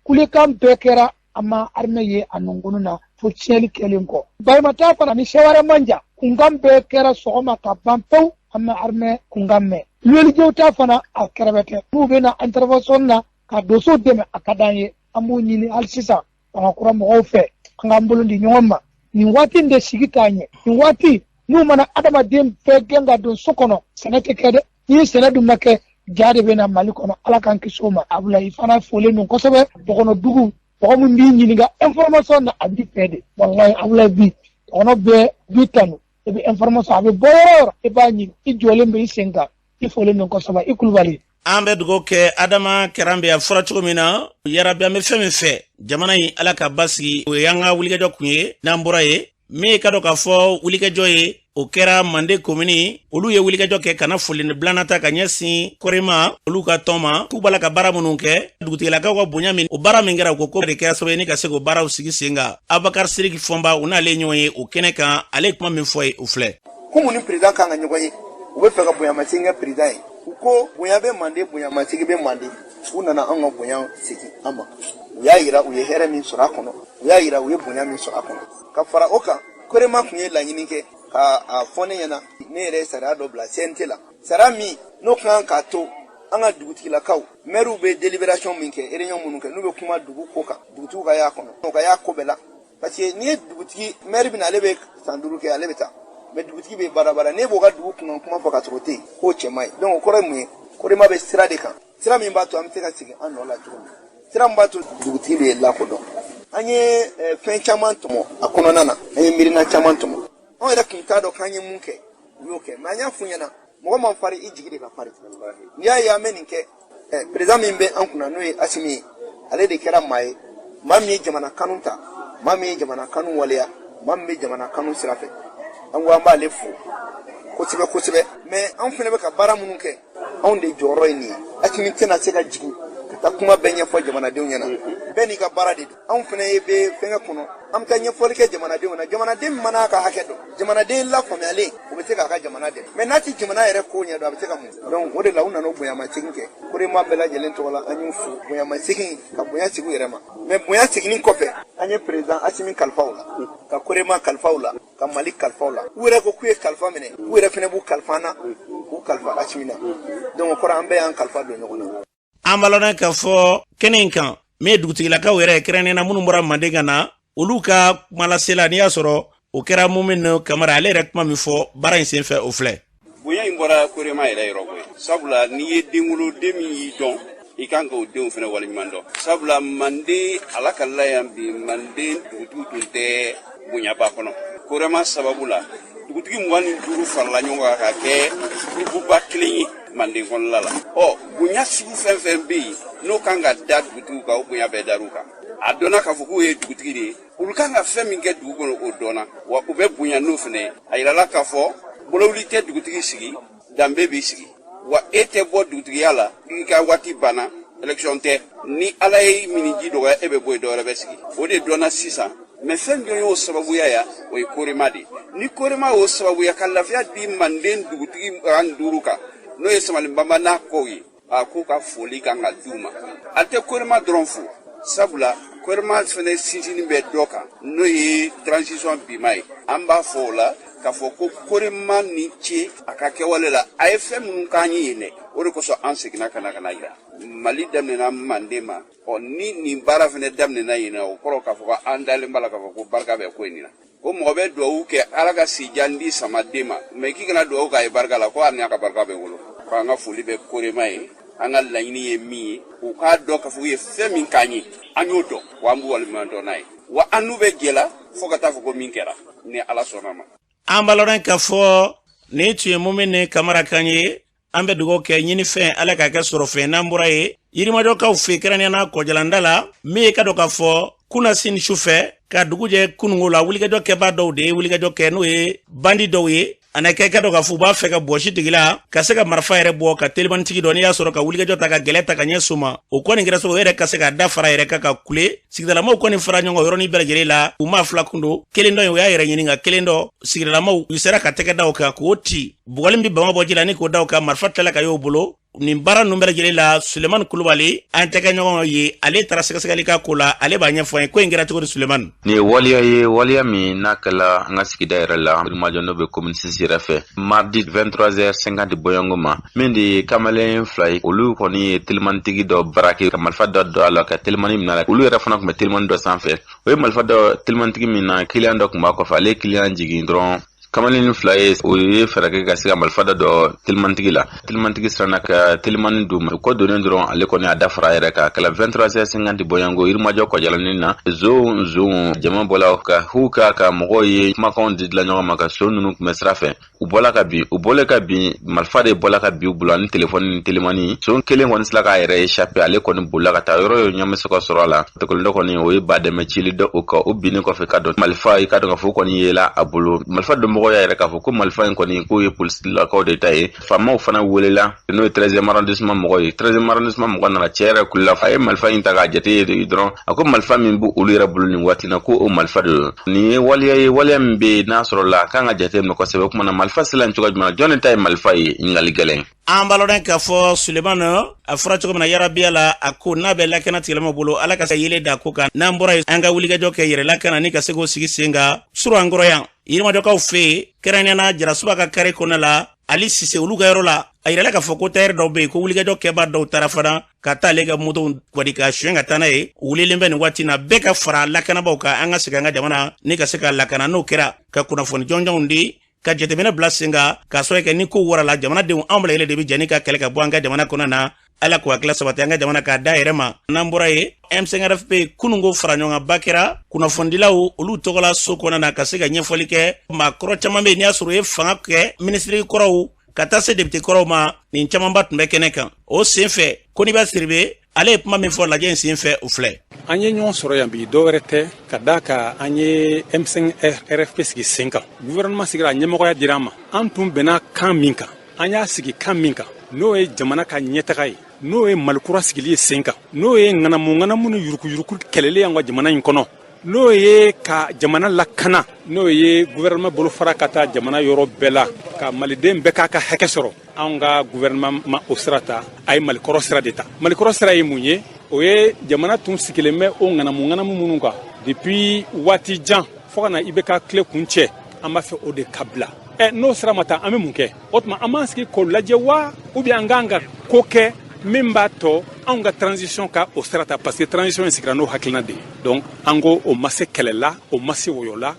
kulekan bɛɛ kɛra, an ma armée ye a nɔnkɔnɔ na fo tiɲɛli kɛlen kɔ. Bayima ta fana ni Seware man jan, kunkan bɛɛ kɛra sɔgɔma ka ban pewu, an ma armée kunkan mɛn. Luyelijew ta fana, a kɛrɛfɛ tɛ, n'u bɛ na intervention na ka donsow dɛmɛ, a ka d'an ye. An b'u ɲini hali sisan fanga kura mɔgɔw fɛ, an k'an bolo di ɲɔgɔn ma. Nin waati in de, sigi t'a ɲɛ. Nin waati n'u mana adamaden bɛɛ gɛn ka don so kɔnɔ, sɛnɛ tɛ kɛ dɛ. Ni sɛnɛ dun ma kɛ, ja de bɛ na Mali kɔnɔ. Ala k'an kisi o ma. Abulayi fana folen don kosɛbɛ. Dɔgɔnɔ dugu, mɔgɔ min b'i ɲininka information na, a b'i fɛ de. Walayi Abulayi, bi dɔgɔnɔ bɛɛ b'i tanu. I bɛ information, a bɛ bɔ yɔrɔ o yɔrɔ, i b'a ɲini, i jɔlen bɛ i sen kan. I folen don kosɛbɛ, i Kulubali. An bɛ dugawu kɛ Adama Karanbe. A fɔra cogo min na, yarabi, an bɛ fɛn min fɛ jamana in, Ala ka basigi, o y'an ka wulikajɔ kun ye. N'an bɔra yen, min ye ka dɔn k'a fɔ wulikajɔ ye, o kɛra Mande komini. Olu ye wulikajɔ kɛ ka na folini bilana ta ka ɲɛsin Kɔrima, olu ka tɔn ma, k'u b'a la ka baara minnu kɛ, dugutigilakaw ka bonya min, o baara min kɛra, u ko ko de kɛra sababu ye ni ka se k'o baaraw sigi sen kan. Abubakar Siriki Fɔnba, u n'ale ɲɔgɔn ye o kɛnɛ kan, ale ye kuma min fɔ ye, o filɛ. Ko mun ni président kan ka ɲɔgɔn ye, u bɛ fɛ ka bonyamasegin kɛ président ye. U ko bonya bɛ Mande, bonyamasegin bɛ Mande. U nana anw ka bonya segin an ma. U y'a yira u ye hɛrɛ min sɔrɔ a kɔnɔ, u y'a yira u ye bonya min sɔrɔ a kɔnɔ. Ka fara o kan, Korema tun ye laɲini kɛ. Ka a fɔ ne ɲɛna, ne yɛrɛ ye sariya dɔ bila CNT la, sariya min n'o kan k'a to an ka dugutigilakaw, mɛriw bɛ délibération min kɛ, réunion minnu kɛ, n'u bɛ kuma dugu ko kan, dugutigiw ka y'a kɔnɔ, o ka y'a ko bɛɛ la. Parce que n'i ye dugutigi, mɛri bɛ na, ale bɛ san 5 kɛ, ale bɛ taa, mais dugutigi bɛ baara baara, n'e b'o ka dugu kunkan kuma fɔ ka sɔrɔ o tɛ yen, k'o cɛ man ɲi. Donc o kɔrɔ ye mun ye? Korema bɛ sira de kan, sira min b'a to an bɛ se ka segin an nɔ la cogo min, sira min b'a to dugutigi bɛ lakodɔn. An ye fɛn caman tɔmɔ a kɔnɔna na, an ye miirina caman tɔmɔ. Anw yɛrɛ tun t'a dɔn k'an ye mun kɛ, u y'o kɛ. Mais an y'a f'u ɲɛna, mɔgɔ man farin, i jigi de ka farin. N'i y'a ye an bɛ nin kɛ, président min bɛ an kunna, n'o ye Asimi ye, ale de kɛra maa ye, maa min ye jamana kanu ta, maa min ye jamana kanu waleya, maa min bɛ jamana kanu sira fɛ. An ko an b'ale fo kosɛbɛ kosɛbɛ. Mais anw fana bɛ ka baara minnu kɛ, anw de jɔyɔrɔ ye nin ye. Asimi tɛna se ka jigin ka taa kuma bɛɛ ɲɛfɔ jamanadenw ɲɛna, bɛɛ n'i ka baara de don. Anw fana ye bɛ fɛnkɛ kɔnɔ, an bɛ taa ɲɛfɔli kɛ jamanadenw na. Jamanaden min mana a ka hakɛ dɔn, jamanaden lafaamuyalen, o bɛ se k'a ka jamana dɛmɛ. Mais n'a tɛ jamana yɛrɛ ko ɲɛdɔn, a bɛ se ka mun? Donc o de la u nana o bonyamasegin kɛ. Korema bɛɛ lajɛlen tɔgɔ la, an y'u fo bonyamasegin ka bonya sigi u yɛrɛ ma. Mais bonya seginni kɔfɛ, an ye président Asimi kalifa u la, ka Korema kalifa u la, ka Mali kalifa u la. U yɛrɛ ko k'u ye kalifa minɛ, u yɛrɛ fana b'u kalifa an na, k'u kalifa Asimi na. Donc o kɔrɔ, an bɛɛ y'an kalifa don ɲɔgɔn na. An b'a lɔn k'a fɔ kɛnɛ in kan, min ye dugutigilakaw yɛrɛ, kɛrɛnkɛrɛnnenya na minnu bɔra Manden ka na, olu ka kumalasela, n'i y'a sɔrɔ o kɛra Mumini Kamara, ale yɛrɛ kuma min fɔ baara in senfɛ, o filɛ. Bonya in bɔra Korema yɛrɛ yɔrɔ koyi, sabula n'i ye den wolo, den min y'i dɔn, i kan k'o denw fana waleɲuman dɔn, sabula Manden ala ka la yan bi, Manden dugutigiw tun tɛ bonyaba kɔnɔ. Korema sababu la, dugutigi 25 farala ɲɔgɔn kan ka kɛ gurupuba kelen ye Manden kɔnɔla la. Ɔ bonya sugu fɛn fɛn bɛ yen n'o kan ka da dugutigiw kan, o bonya bɛɛ dar'u kan. A dɔnna k'a fɔ k'u ye dugutigi de ye, olu kan ka fɛn min kɛ dugu kɔnɔ, o dɔnna, wa u bɛ bonya n'o fana ye. A yirala k'a fɔ bolowuli tɛ dugutigi sigi, danbe b'i sigi, wa e tɛ bɔ dugutigiya la i ka waati banna, élection tɛ. Ni Ala ye miniji dɔgɔya, e bɛ bɔ yen, dɔwɛrɛ bɛ sigi. O de dɔnna sisan. Mais fɛn jɔn y'o sababuya ya? O ye Korema de ye. Ni Korema y'o sababuya ka lafiya di Manden dugutigi 25 kan, n'o ye Samalenbanba n'a kɔw ye, a k'u ka foli kan ka di u ma. A tɛ Korema dɔrɔn fo, sabula Korema fana sinsinni bɛ dɔ kan, n'o ye transition bima ye. An b'a fɔ o la k'a fɔ ko Korema ni ce a ka kɛwale la, a ye fɛn minnu k'an ye yen dɛ. O de kosɔn an seginna ka na ka na yira Mali daminɛna Manden ma. Ɔ ni nin baara fana daminɛna yen, o kɔrɔ k'a fɔ ko an dalen b'a la k'a fɔ ko barika bɛ ko in na, ko mɔgɔ bɛ duwawu kɛ Ala ka sijan di samaden ma, mais k'i kana duwawu k'a ye barika la, ko hali n'a ka barika bɛ wolo. Ko an ka foli bɛ Korema ye. An ka laɲini ye min ye, u k'a dɔn k'a fɔ u ye fɛn min k'an ye, an y'o dɔn, wa an b'u waleɲuman dɔn n'a ye, wa an n'u bɛ jɛ la fo ka taa fɔ ko min kɛra, ni Ala sɔnna ma. An b'a lɔn k'a fɔ nin tun ye Mumini Kamara kan ye. An bɛ dugawu kɛ, ɲinifɛn Ala k'a kɛ sɔrɔ fɛn. N'an bɔra ye, Yirimajɔkaw fɛ, kɛrɛnkɛrɛnnenya na Kɔjalanda la, min ye ka dɔn k'a fɔ kunasini su fɛ ka dugu jɛ kunungo la, wulikajɔ kɛbaa dɔw de ye wulikajɔ kɛ, n'o ye bandi dɔw ye. A na kɛ ka dɔn k'a fɔ u b'a fɛ ka bɔsi tigi la ka se ka marifa yɛrɛ bɔ ka telimanitigi dɔ, n'i y'a sɔrɔ ka wulikajɔ ta ka gɛlɛ ta ka ɲɛ so ma, o kɔni kɛra sababu o yɛrɛ ka se ka da fara yɛrɛ kan ka kule. Sigidalamaw kɔni fara ɲɔgɔn yɔrɔnin bɛɛ lajɛlen la. U maa fila kun don, kelen dɔ in, o y'a yɛrɛ ɲini, nka kelen dɔ, sigidalamaw u sera ka tɛgɛ da o kan k'o ci bugɔli min bɛ bama bɔ ji la ni k'o da o kan, marifa tilala ka y'o bolo. Nin baara ninnu bɛɛ lajɛlen la, Sulemani Kulubali, an tɛgɛ ɲɔgɔn ye, ale taara sɛgɛsɛgɛli ka ko la, ale b'a ɲɛfɔ an ye ko in kɛra cogo di, Sulemani. Nin ye waleya ye, waleya min n'a kɛla an ka sigida yɛrɛ la, Yirimajɔ, n'o bɛ commune 6 yɛrɛ fɛ, mardi 23h50 bɔɲɔgɔn ma, min de ye kamalen fila ye, olu kɔni ye telimanitigi dɔ braquer ka marifa dɔ don a la ka telimani minɛ a la. Olu yɛrɛ fana tun bɛ telimani dɔ sanfɛ. O ye marifa dɔ telimanitigi min na, client dɔ tun b'a kɔfɛ. Ale ye client jigin dɔrɔn, kamalen fila ye, o ye fɛɛrɛ kɛ ka se ka marifa dɔ dɔ telimantigi la. Telimantigi siranna ka telimani d'u ma. Kɔ donnen dɔrɔn, ale kɔni a da fara yɛrɛ kan. Kɛla 23h50 bɔɲɔgɔnko, Yirimajɔ Kɔjalani na, zon zon jama bɔla ka hu ka ka mɔgɔw ye kumakanw di dila ɲɔgɔn ma ka son ninnu tun bɛ sira fɛ. U bɔla ka bin, u bɔlen ka bin, marifa de bɔla ka bin u bolo ani telefɔni ni telimani. Son kelen kɔni sila k'a yɛrɛ échapper, ale kɔni bolila ka taa yɔrɔ yɔrɔ ɲɛ bɛ se ka sɔrɔ a la. Tɔkɔlɔn dɔ kɔni, o ye ba dɛmɛ cili dɔ o kan. O binnen kɔfɛ, ka dɔn marifa, i ka dɔn ka fɔ o kɔni yela a bolo. Marifa dɔnbagaw y'a yɛrɛ k'a fɔ ko marifa in kɔni, k'o ye polisilakaw de ta ye. Faamaw fana welela, n'o ye 13e arrondissement mɔgɔ ye. 13e arrondissement mɔgɔ nana, cɛ yɛrɛ kulila, a ye marifa in ta k'a jate ye dɔrɔn, a ko marifa min b'o olu yɛrɛ bolo nin waati na, ko o marifa de don. Nin ye waleya ye, waleya min bɛ yen n'a sɔrɔ la a kan ka jate minɛ kosɛbɛ. O kuma na, marifa sela nin cogoya jumɛn na? Jɔn de ta ye marifa ye? Ɲininkali gɛlɛn. An b'a lɔn k'a fɔ Sulemani, a fɔra cogo min na, yarabiya la, a ko n'a bɛ lakana tigilamaw bolo, Ala ka yelen da ko kan. N'an bɔra yen, an ka wulikajɔ kɛ yɛrɛ lakana ni ka se k'o sigi sen kan suru an kɔrɔ yan Yirimajɔkaw fɛ yen, kɛrɛnkɛrɛnnenya Jarasuba ka kare kɔnɔna la, Ali Sise olu ka yɔrɔ la. A yirala k'a fɔ ko tayɛri dɔw bɛ yen, ko wulikajɔ kɛbaa dɔw taara fana ka taa ale ka motow kɔni ka suɲɛ ka taa n'a ye. U wulilen bɛ nin waati na, bɛɛ ka fara lakanabaaw kan, an ka segin an ka jamana ni ka se ka lakana. N'o kɛra, ka kunnafoni jɔnjɔnw di, ka jateminɛ bila sen kan, k'a sɔrɔ kɛ ni ko warala jamanadenw, anw bɛɛ lajɛlen de bɛ jɛ ni ka kɛlɛ ka bɔ an ka jamana kɔnɔ na. Ala k'o hakili sabati an ka jamana k'a da yɛrɛ ma. N'an bɔra yen, M5RFP kununko fara ɲɔgɔnkanba kɛra kunnafonidilaw olu tɔgɔla so kɔnɔ na, ka se ka ɲɛfɔli kɛ. Maa kɔrɔ caman bɛ yen, n'i y'a sɔrɔ u ye fanga kɛ, minisiri kɔrɔw ka taa se depite kɔrɔw ma, nin camanba tun bɛ kɛnɛ kan. O senfɛ, Koniba Siribe, ale ye kuma min fɔ lajɛ in senfɛ, o filɛ. An ye ɲɔgɔn sɔrɔ yan bi, dɔwɛrɛ tɛ ka da ka an ye M5 RFP sigi sen kan. Gouvernement sigira, a ɲɛmɔgɔya dira an ma. An tun bɛnna kan min kan, an y'a sigi kan min kan, n'o ye jamana ka ɲɛtaga ye, n'o ye Malikura sigili ye sen kan, n'o ye ŋanamu ŋanamu ni yurukuyuruku kɛlɛli an ka jamana in kɔnɔ, n'o ye ka jamana lakana, n'o ye gouvernement bolofara ka taa jamana yɔrɔ bɛɛ la, ka maliden bɛɛ k'a ka hakɛ sɔrɔ. Anw ka gouvernement ma o sira ta, a ye Malikɔrɔ sira de ta. Malikɔrɔ sira ye mun ye? O ye jamana tun sigilen bɛ o ŋanamu ŋanamu minnu kan depuis waati jan fo ka na IBK tile kun cɛ, an b'a fɛ o de ka bila. Ɛ, n'o sira ma taa, an bɛ mun kɛ? O tuma an b'an sigi k'o lajɛ wa, ou bien an k'an ka ko kɛ min b'a tɔ anw ka transition ka o sira ta? Parce que transition in sigira n'o hakilina de ye. Donc an ko o ma se kɛlɛ la, o ma se wɔyɔ la.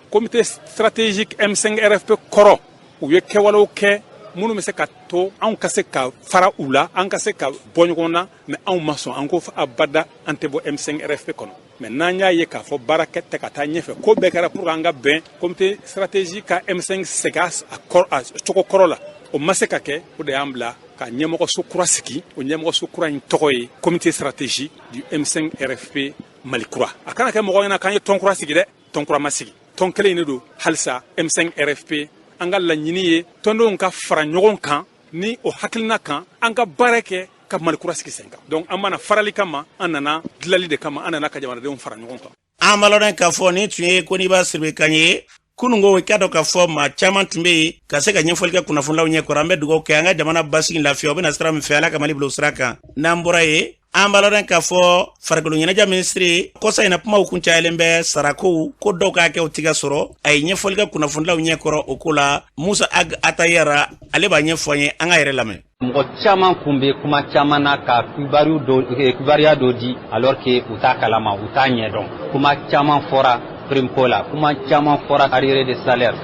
Comité stratégique M5 RFP kɔrɔ, u ye kɛwalew kɛ minnu bɛ se ka to anw ka se ka fara u la, an ka se ka bɔ ɲɔgɔn na, mais anw ma sɔn. An ko abada, an tɛ bɔ M5 RFP kɔnɔ. Mais n'an y'a ye k'a fɔ baara kɛ tɛ ka taa ɲɛfɛ, ko bɛɛ kɛra pour que an ka bɛn, comité stratégique ka M5 segin a cogo kɔrɔ la, o ma se ka kɛ. O de y'an bila ka ɲɛmɔgɔso kura sigi. O ɲɛmɔgɔso kura in tɔgɔ ye comité stratégique du M5 RFP Mali kura. A kana kɛ mɔgɔ ɲɛna k'an ye tɔn kura sigi dɛ, tɔn kura ma sigi, tɔn kelen in de don halisa, M5 RFP. An ka laɲini ye tɔndenw ka fara ɲɔgɔn kan ni o hakilina kan, an ka baara kɛ ka Mali kura sigi sen kan. Donc an mana farali kama, an nana dilali de kama, an nana ka jamanadenw fara ɲɔgɔn kan. An b'a lɔn k'a fɔ nin tun ye Koniba Siribe kan ye. Kununko, i k'a dɔn k'a fɔ maa caman tun bɛ yen ka se ka ɲɛfɔli kɛ kunnafonilaw ɲɛkɔrɔ. An bɛ dugawu kɛ an ka jamana basigi, lafiya, o bɛna sira min fɛ, Ala ka Mali bila o sira kan. N'an bɔra yen, an b'a lɔn k'a fɔ farikolo ɲɛnajɛ minisiri, kɔsa in na kumaw kun cayalen bɛ sarakow ko dɔw k'a kɛ o tiga sɔrɔ. A ye ɲɛfɔli kɛ kunnafonilaw ɲɛkɔrɔ o ko la. Musa Ag Atayara, ale b'a ɲɛfɔ an ye, an ka yɛrɛ lamɛn. Mɔgɔ caman kun bɛ kuma caman na ka kibaru dɔ, kibaruya dɔ di, alors que u t'a kalama, u t'a ɲɛdɔn. Kuma caman fɔra prime ko la, kuma caman fɔra arriéré de salaire,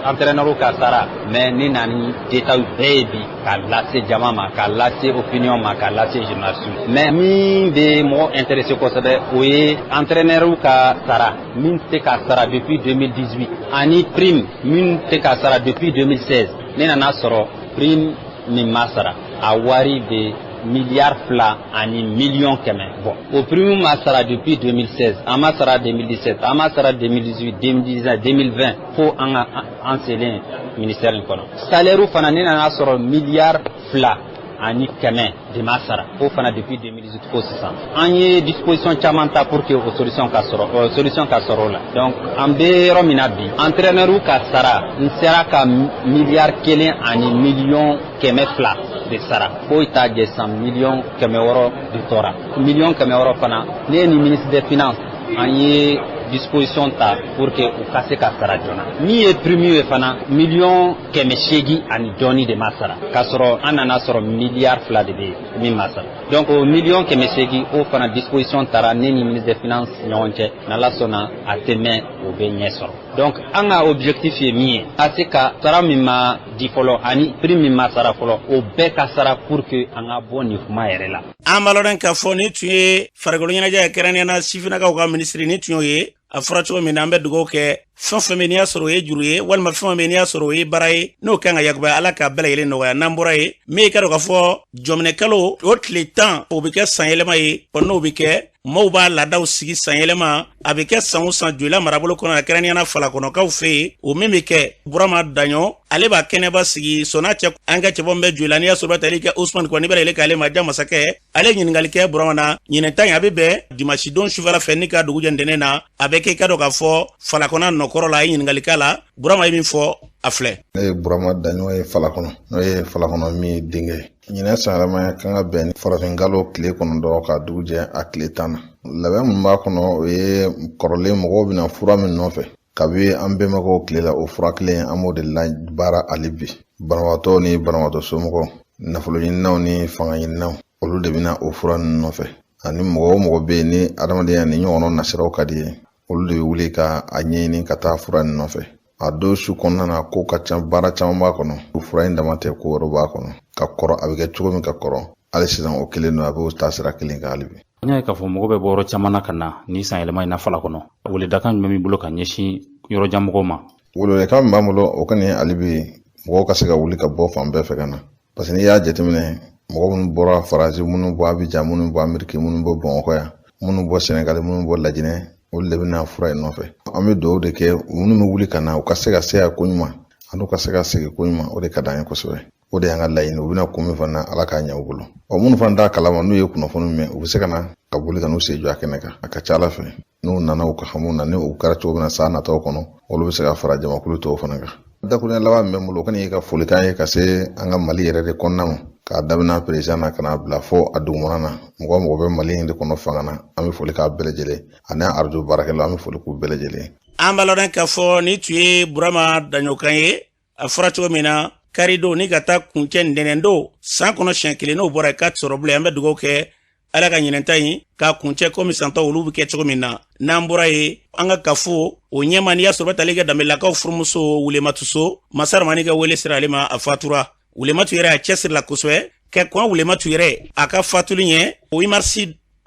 entraîneur ka sara. Mais ni na ni détail bɛɛ ye bi k'a lase jama ma, k'a lase opinion ma, k'a lase journaliste. Mais min bɛ mɔgɔ intéressé kosɛbɛ, o ye entraîneur ka sara min tɛ ka sara depuis 2018 ani prime min tɛ ka sara depuis 2016. Ne nana sɔrɔ prime min ma sara, a wari bɛ miliyari 2 ani miliyɔn 100 bɔ. O prime ma sara depuis 2016, an ma sara 2017, an ma sara 2018, 2019, 2020, fo an ka an selen ministère in kɔnɔ. Salaire fana, ne nana sɔrɔ miliyari 2 ani 100 de ma sara, o fana depuis 2018 fo sisan. An ye disposition caman ta pour que o solution ka sɔrɔ, solution ka sɔrɔ o la. Donc an bɛ yɔrɔ min na bi, entraîneur ka sara, n sera ka miliyari 1 ani miliyɔn 200 de sara. Foyi t'a jɛ san, miliyɔn 600 de tora. Miliyɔn 600 fana, ne ni ministre des Finances, an ye disposition ta pour que u ka se ka sara joona. Min ye prime ye fana, miliyɔn 800 ani dɔɔni de ma sara, k'a sɔrɔ an nana sɔrɔ miliyari 2 de bɛ yen min ma sara. Donc o miliyɔn 800, o fana disposition taara ne ni ministre des Finances ɲɔgɔn cɛ. N'Ala sɔnna, a tɛ mɛn, o bɛ ɲɛ sɔrɔ. Donc an ka objectif ye min ye, ka se ka sara min ma di fɔlɔ ani prime min ma sara fɔlɔ, o bɛɛ ka sara pour que an ka bɔ nin kuma yɛrɛ la. An b'a lɔn k'a fɔ nin tun ye farikolo ɲɛnajɛ, kɛrɛnkɛrɛnnenya la sifinnakaw ka minisiri, nin tun y'o ye. A fɔra cogo min na, an bɛ dugawu kɛ, fɛn fɛn bɛ n'i y'a sɔrɔ o ye juru ye, walima fɛn fɛn bɛ n'i y'a sɔrɔ o ye baara ye, n'o kan ka yakubaya, Ala k'a bɛɛ lajɛlen nɔgɔya. N'an bɔra yen, min ye ka dɔn k'a fɔ jɔminɛkalo o tile 10, o bɛ kɛ sanyɛlɛma ye. N'o bɛ kɛ Maaw b'a laadaw sigi sanyɛlɛma, a bɛ kɛ san o san Joyila marabolo kɔnɔ, a kɛrɛnkɛrɛnnenya Falakɔnɔkaw fɛ yen. O min bɛ kɛ, Burama Daɲɔ ale b'a kɛnɛba sigi. Sɔnna cɛ, an ka cɛbɔ bɛ Joyila, n'i y'a sɔrɔ tali kɛ Usumani kɔni bɛ yɛlɛ k'ale ma ja masakɛ, ale ye ɲininkali kɛ Burama na. Ɲinɛ ta in, a bɛ bɛn dimasi don sufɛla fɛ ni ka dugu jɛ ntɛnɛn na, a bɛ kɛ i ka dɔn k'a fɔ Falakɔnɔ nɔkɔrɔ la. A ye ɲininkali k'a la, Burama ye min fɔ, a filɛ. Ne ye Burama Daɲɔ ye Falakɔnɔ, n'o ye Falakɔnɔ min ye denkɛ ye. Ɲinɛ sanyɛlɛma kan ka bɛn ni farafinkalo tile 9 ka dugu jɛ a tile 10 na. Labɛn min b'a kɔnɔ, o ye kɔrɔlen mɔgɔw bɛna fura min nɔfɛ kabi an bɛnbakɛw tile la, o fura kelen an b'o de la baara hali bi. Banabagatɔ ni banabagatɔ somɔgɔw, nafolo ɲininaw ni fanga ɲininaw, olu de bɛna o fura ninnu nɔfɛ. Ani mɔgɔ o mɔgɔ bɛ yen ni adamadenya ni ɲɔgɔnna nasiraw ka di ye, olu de bɛ wuli ka a ɲɛɲini ka taa fura ninnu nɔfɛ. A don su kɔnɔna na, ko ka ca, baara caman b'a kɔnɔ. O fura in dama tɛ, ko wɛrɛ b'a kɔnɔ ka kɔrɔ. A bɛ kɛ cogo min ka kɔrɔ, hali sisan o kelen don, a b'o taasira kelen kan hali bi. An y'a ye k'a fɔ mɔgɔ bɛ bɔ yɔrɔ caman na ka na ni san yɛlɛma in na fala kɔnɔ. Weledakan jumɛn b'i bolo ka ɲɛsin yɔrɔjan mɔgɔw ma? Welewelekan min b'an bolo, o kɔni hali bi mɔgɔw ka se ka wuli ka bɔ fan bɛɛ fɛ ka na, parce que n'i y'a jateminɛ, mɔgɔ minnu bɔra Faransi, minnu bɔ Abijan, minnu bɔ Ameriki, minnu bɔ Bamakɔ yan, minnu bɔ Sɛnɛgali, minnu bɔ Lajinɛ, olu de bɛna fura in nɔfɛ. An bɛ dugawu de kɛ, minnu bɛ wuli ka na, u ka se ka se yan ko ɲuman, ani u ka se ka segin ko ɲuman. O de ka d'an ye kosɛbɛ, o de y'an ka laɲini. U bɛna kun min fana, Ala k'a ɲɛ u bolo. Ɔ, minnu fana t'a kalama, n'u ye kunnafoni mɛn, u bɛ se ka na ka boli ka n'u sen jɔ a kɛnɛ kan. A ka ca Ala fɛ, n'u nana u ka hamiw na, ni u kɛra cogo min na san nataw kɔnɔ, olu bɛ se ka fara jamakulu tɔw fana kan. Dakuruɲɛ laban min bɛ n bolo, o kɔni ye ka folikan ye ka se an ka Mali yɛrɛ de kɔnɔna ma, k'a daminɛ président na ka n'a bila fo a dugumana na. Mɔgɔ o mɔgɔ bɛ Mali in de kɔnɔ fanga na, an bɛ foli k'a bɛɛ lajɛlen, ani arajo baarakɛlaw, an bɛ foli k'u bɛɛ lajɛlen. An b'a lɔn k'a fɔ ni tun ye Burama Daɲɔkan ye. A fɔra cogo min na, karidon ni ka taa kuncɛ ntɛnɛn don, san kɔnɔ siɲɛ kelen, n'o bɔra k'a sɔrɔ bilen. An bɛ dugawu kɛ, Ala ka ɲinɛta in k'a kuncɛ komi santɔ olu bɛ kɛ cogo min na. N'an bɔra yen, an ka kafo o ɲɛma, n'i y'a sɔrɔ bɛ tali kɛ Danbelakaw furumuso Wulematuso, Masaramani ka wele sira ale ma, a fatura. Wulematu yɛrɛ a cɛsiri la kosɛbɛ kɛ kɔn. Wulematu yɛrɛ a ka fatuli ɲɛ, o 8 mars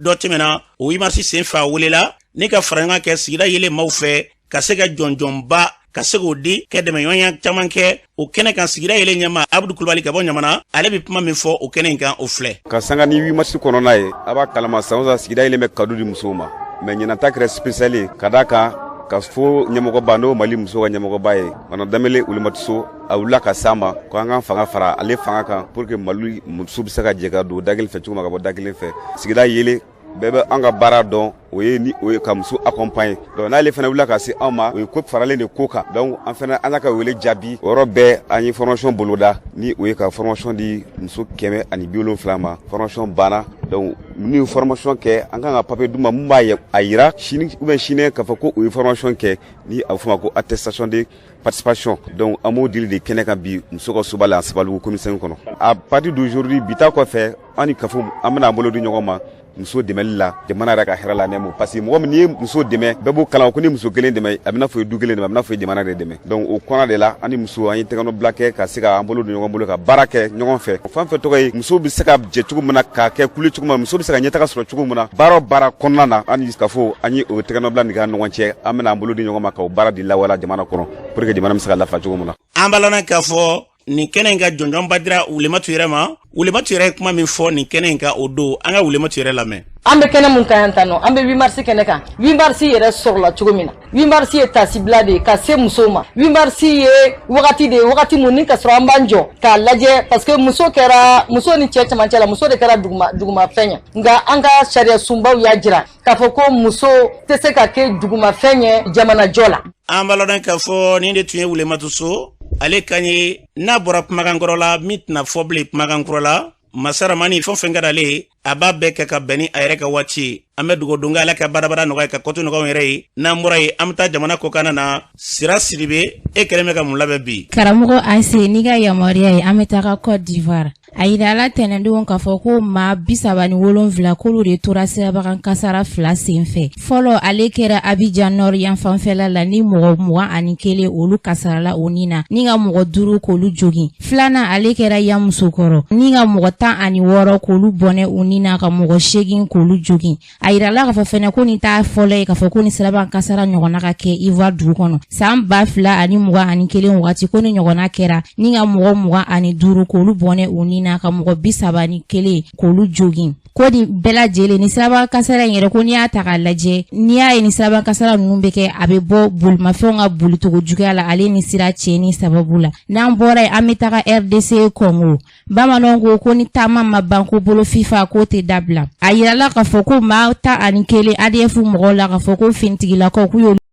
dɔ tɛmɛna. O 8 mars sen fɛ, a welela ni ka fara ɲɔgɔn kɛ sigida yelen maaw fɛ ka se ka jɔnjɔnba ka se k'o di kɛ dɛmɛɲɔgɔnya caman kɛ o kɛnɛ kan. Sigida yelen ɲɛma Abudu Kulubali ka bɔ Ɲamana, ale bɛ kuma min fɔ o kɛnɛ in kan, o filɛ. Ka sanga ni 8 mars kɔnɔna ye, a b'a kalama, san o san sigida yelen bɛ cadeau di musow ma, mais ɲinan ta kɛra spécial ye, ka d'a kan ka fo ɲɛmɔgɔba, n'o Mali muso ka ɲɛmɔgɔba ye, Madame Danbele Wulematuso, a wulila ka s'a ma ko an k'an fanga fara ale fanga kan pour que Mali muso bɛ se ka jɛ ka don da kelen fɛ cogo min, ka bɔ da kelen fɛ. Sigida yelen bɛɛ bɛ an ka baara dɔn, o ye ni o ye ka muso accompagner. Donc n'ale fana wulila ka se anw ma, o ye ko faralen de ko kan. Donc an fana, an y'a ka wele jaabi. O yɔrɔ bɛɛ, an ye formation boloda, ni o ye ka formation di muso 170 ma. Formation banna. Donc minnu ye formation kɛ, an kan ka papier d'u ma mun b'a a yira sini ou bien sini k'a fɔ ko u ye formation kɛ, ni a bɛ fɔ ma ko attestation de participation. Donc an b'o dili de kɛnɛ kan bi muso ka soba la, Sabalibugu commune 5 kɔnɔ. À partir d'aujourd'hui, bi ta kɔfɛ, an ni kafo, an bɛna an bolo di ɲɔgɔn ma muso dɛmɛli la, jamana yɛrɛ ka hɛrɛ la nɛmo, parce que mɔgɔ min n'i ye muso dɛmɛ, bɛɛ b'o kalan ko ni muso kelen dɛmɛ, a bɛna fɔ i du kelen dɛmɛ, a bɛna fɔ i jamana de dɛmɛ. Donc o kɔnɔ de la, an ni muso, an ye tɛgɛnɔ kɛ ka se k'an bolo don ɲɔgɔn bolo ka baara kɛ ɲɔgɔn fɛ. Fɛn fɛn tɔgɔ ye muso bɛ se ka jɛ cogo min na, k'a kɛ kule cogo min na, muso bɛ se ka ɲɛtaga sɔrɔ cogo min na, baara o baara kɔnɔna na, an ni kafo, an ye o tɛgɛnɔ bila nin ka ɲɔgɔn cɛ. An bɛna an bolo di ɲɔgɔn ma k'o baara di lawaleya jamana kɔnɔ pour que jamana bɛ se ka lafiya cogo min na. An b'a lɔn k'a fɔ nin kɛnɛ in ka jɔnjɔnba dira Wulematu yɛrɛ ma. Wulematu yɛrɛ ye kuma min fɔ nin kɛnɛ in kan o don, an ka Wulematu yɛrɛ lamɛn. An bɛ kɛnɛ mun kan yan tan nɔ, an bɛ 8 mars kɛnɛ kan. 8 mars yɛrɛ sɔrɔla cogo min na, 8 mars ye tasibila de ye ka se musow ma. 8 mars ye wagati de ye, wagati mun ni ka sɔrɔ an b'an jɔ k'a lajɛ, parce que muso kɛra, muso ni cɛ cɛmancɛ la, muso de kɛra duguma dugumafɛn ye. Nka an ka sariya sunbaw y'a jira k'a fɔ ko muso tɛ se ka kɛ dugumafɛn ye jamanajɔ la. An b'a lɔn k'a fɔ nin de tun ye Wulematu so ale kan ye. N'a bɔra kumakankɔrɔ la, min tɛna fɔ bilen kumakankɔrɔ la, Masaramani, fɛn fɛn ka d'ale ye, a b'a bɛɛ kɛ ka bɛn ni a yɛrɛ ka waati ye. An bɛ dugawu don kɛ, Ala ka badabada nɔgɔya ka kɔto nɔgɔya yɛrɛ ye. N'an bɔra yen, an bɛ taa jamana kɔkanna na. Sira Sidibe, e kɛlen bɛ ka mun labɛn bi? Karamɔgɔ Ase, n'i ka yamaruya ye, an bɛ taga Côte d'Ivoire. A yirala tɛnɛndenw k'a fɔ ko maa 37, k'olu de tora sirabakan kasara fila sen fɛ. Fɔlɔ, ale kɛra Abidjan Nord yan fanfɛla la, ni mɔgɔ 21, olu kasarala o nin na, ni ka mɔgɔ 5 k'olu jogin. Filanan, ale kɛra Yamusokɔrɔ, ni ka mɔgɔ 16 k'olu bɔnɛ u ni na. Ka mɔgɔ 8 k'olu jogin. A yirala k'a fɔ fɛnɛ ko nin t'a fɔlɔ ye k'a fɔ ko ni sirabakan kasara ɲɔgɔnna ka kɛ Ivoire dugu kɔnɔ. San 2021 wagati, ko ni ɲɔgɔnna kɛra, ni ka mɔgɔ 25 k'olu bɔnɛ u ni na. na ka mɔgɔ 31 k'olu jogin. Ko nin bɛɛ lajɛlen ni siraba kasara in yɛrɛ, ko n'i y'a ta k'a lajɛ, n'i y'a ye ni siraba kasara ninnu bɛ kɛ, a bɛ bɔ bolimafɛnw ka bolicogo juguya la, ale ni sira tiɲɛni sababu la. N'an bɔra yen, an bɛ taga RDC Congo. Bamananw ko ko ni taama ma ban, ko bolo fifa k'o tɛ dabila. A yirala k'a fɔ ko maa 11 ADF mɔgɔw la, k'a fɔ ko finitigilakaw k'u y'olu